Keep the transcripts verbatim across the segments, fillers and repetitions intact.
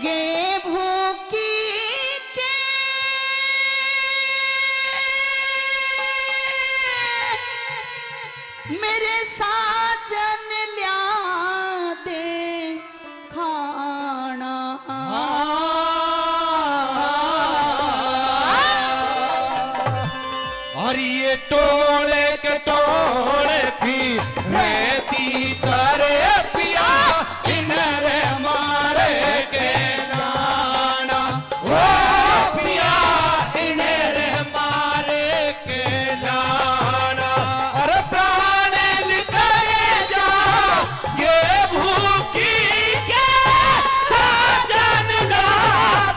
गेहूं की के मेरे साजन ल्या दे खाना। और ये टोले के टोले भी रहती तारे पिया, इनरे मारे के लाना। ओ पिया, इनरे मारे के लाना। अरे प्राण निकले जा, ये भूखी के साजन ना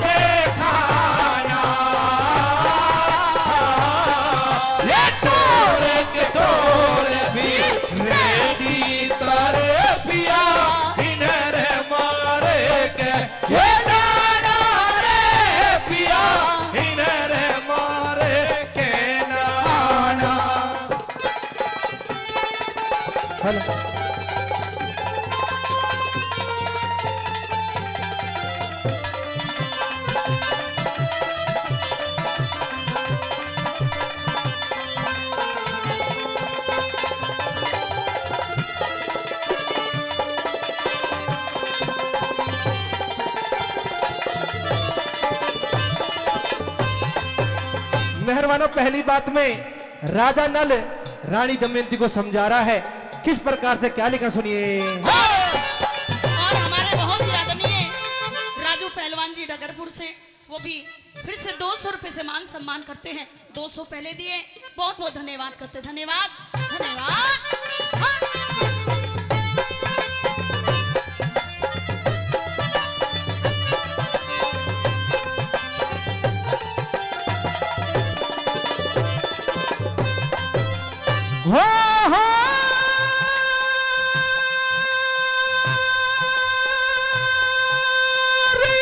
पे खाना। ये टोले के टोले भी रेडी तारे पिया, इनरे मारे के, ये लाना रे पिया, इनरे मारे के लाना। हेलो। मेहरबानों, पहली बात में राजा नल रानी दमयंती को समझा रहा है, किस प्रकार से क्या लिखा, सुनिए। और हमारे बहुत ही आदरणीय राजू पहलवान जी डगरपुर से, वो भी फिर से दो सौ रुपए से मान सम्मान करते हैं। दो सौ पहले दिए, बहुत बहुत धन्यवाद करते, धन्यवाद, धन्यवाद। हाँ। हो, हो। रे,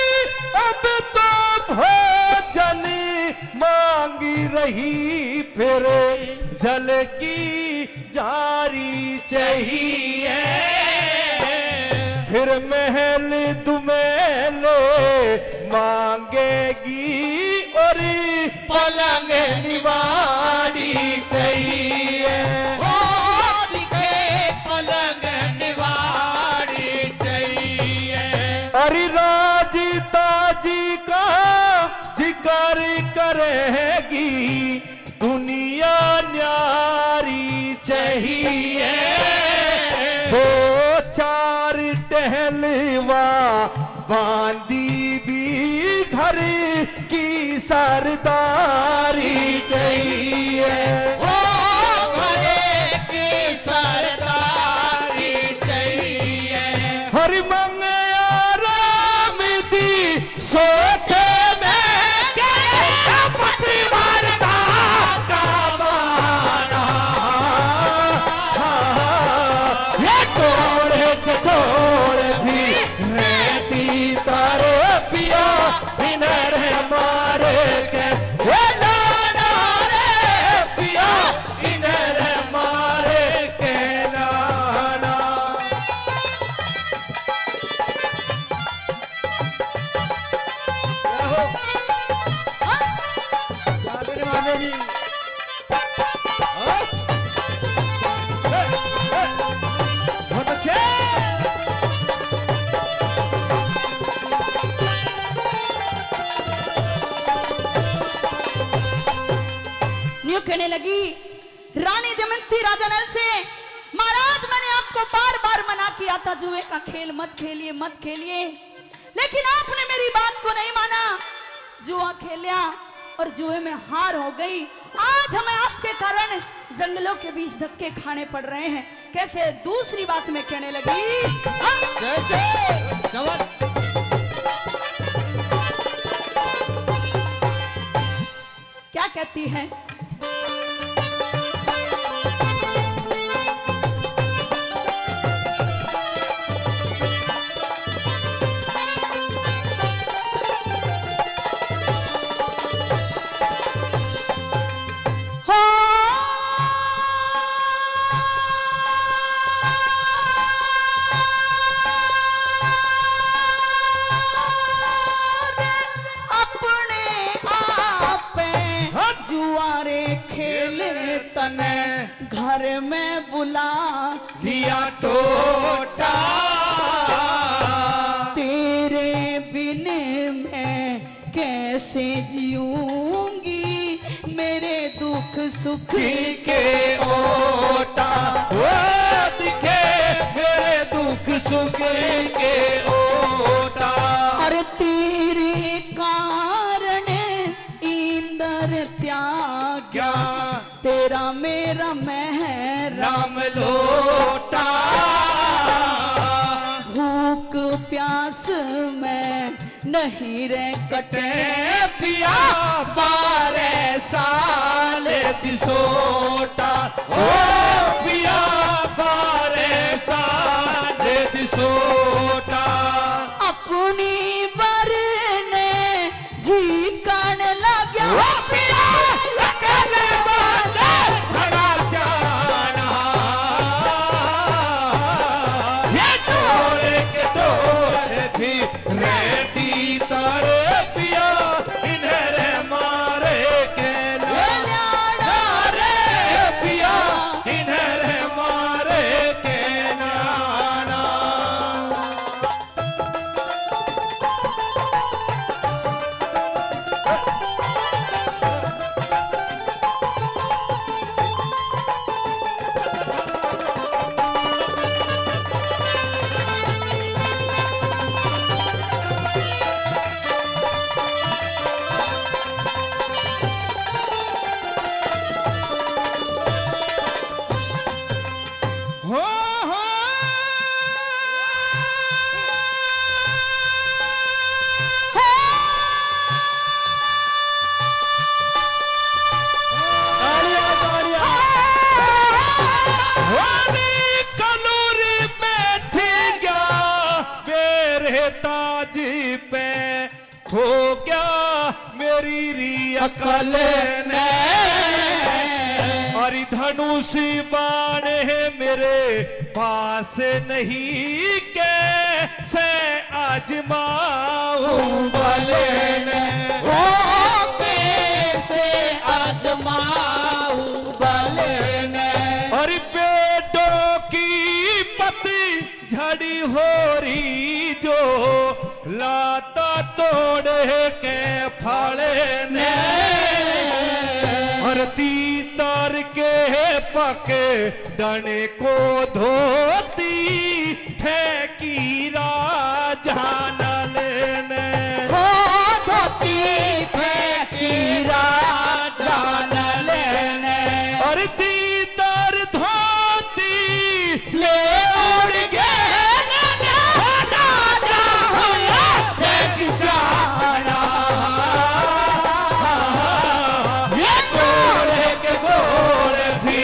अब तो भोजन मांग रही, फिर जल की जारी चाहिए, फिर महल दुमहल मांगेगी और पलंग निवारी चाहिए। ओ दिखे पलंग निवारी चाहिए। अरे राज ताज का जिक्र करेगी, दुनिया न्यारी चाहिए। दो चार टहलवा बांधी भी घर की सरदारी चाहिए। ओ घर की सरदारी चाहिए। हर मंगया राम दी सोते में के पति मरदा का माना। ये तोड़ के तोड़ भी रहती तारे पिया, इनरे मारे के ये लाना रे पिया, इनरे मारे के लाना। बहुत अच्छे। न्यू कहने लगी रानी दमयंती राजा नल से, महाराज, मैंने आपको बार बार मना किया था, जुए का खेल मत खेलिए, मत खेलिए, लेकिन आपने मेरी बात को नहीं माना, जुआ खेलिया और जुए में हार हो गई। आज हमें आपके कारण जंगलों के बीच धक्के खाने पड़ रहे हैं। कैसे दूसरी बात में कहने लगी, हाँ? जय जय जवान। क्या कहती है? तने घर में बुला लिया टोटा। तेरे बिन मैं कैसे जीऊंगी, मेरे दुख सुख के ओटा। ओ दिखे मेरे दुख सुख के ओटा। अरे तेरे कारण इंदर त्याग्या, तेरा मेरा महराम लोटा। भूख प्यास में नहीं रे कटे पिया, बारह साल दी सोटा। ओ पिया, बारह साल दी सोटा। अपनी बर ने जी कण लाग्या। ओ पिया, अकल बात घणा स्याणा। ये टोले के टोले भी रहती तारे पिया, इन्हें रे मारे के लाना रे पिया, इन्हें रे मारे के लाना। हो, हो। तालियां, तालियां। हो रे कलूरी बैठ गया बेरे ताजी पे। खो गया मेरी री अकल ने। अरे धनुष बाण है मेरे पास नहीं, कैसे आजमाऊं बल ने। ओ कैसे आजमाऊं बल ने। अरे पेड़ों की पत्ती झड़ी हो रही जो लाता तोड़ के फल ने। अरे तीतर के पक डने को धोती फेंकी राजा नल ने। हो धोती फेंकी राजा नल ने। अरे तीतर धोती ले उड़ गए राजा हुआ बेकिसाना। ये गोले के गोले भी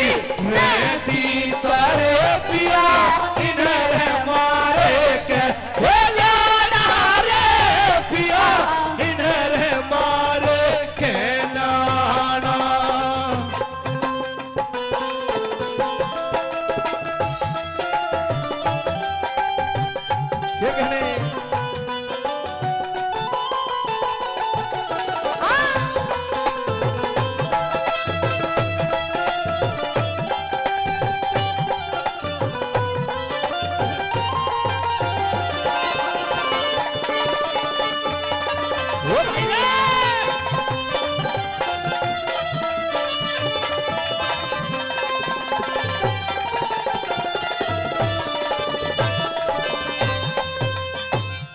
रहती तारे पिया, इधर मारे के लाना रे पिया, इधर मारे के लाना। ये कहने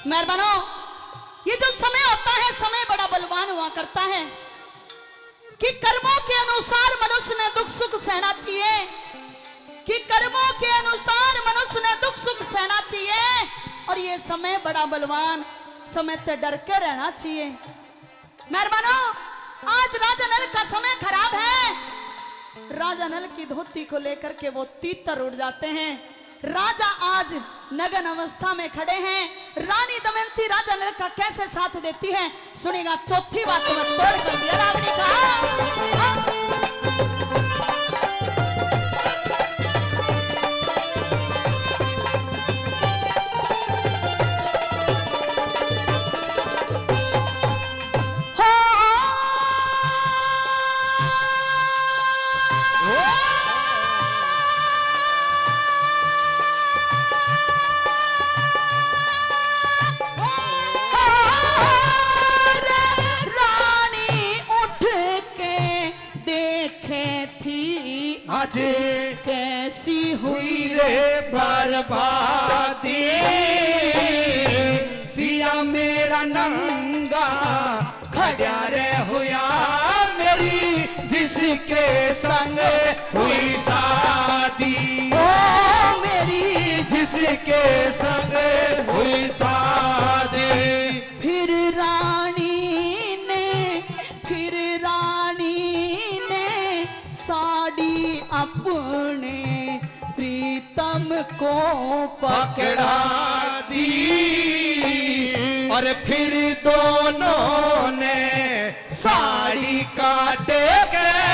मेहरबानो, ये जो समय होता है, समय बड़ा बलवान हुआ करता है कि कर्मों के अनुसार मनुष्य ने दुख सुख सहना चाहिए, कि कर्मों के अनुसार मनुष्य ने दुख सुख सहना चाहिए। और ये समय बड़ा बलवान, समय से डर के रहना चाहिए। मेहरबानो, आज राजा नल का समय खराब है। राजा नल की धोती को लेकर के वो तीतर उड़ जाते हैं। राजा आज नग्न अवस्था में खड़े हैं। रानी दमयंती राजा नल का कैसे साथ देती है, सुनेगा। चौथी बात में तोड़ कर दिया रागनी का। हो। ओ कैसी हुई रे बर्बादी। पिया मेरा नंगा खड़ा रे हुआ, मेरी जिसके संग हुई शादी। ओ मेरी जिसके संग हुई शादी। फिर रानी ने, फिर रानी ने साड़ी अपने प्रीतम को पकड़ा दी। और फिर दोनों ने साड़ी काट के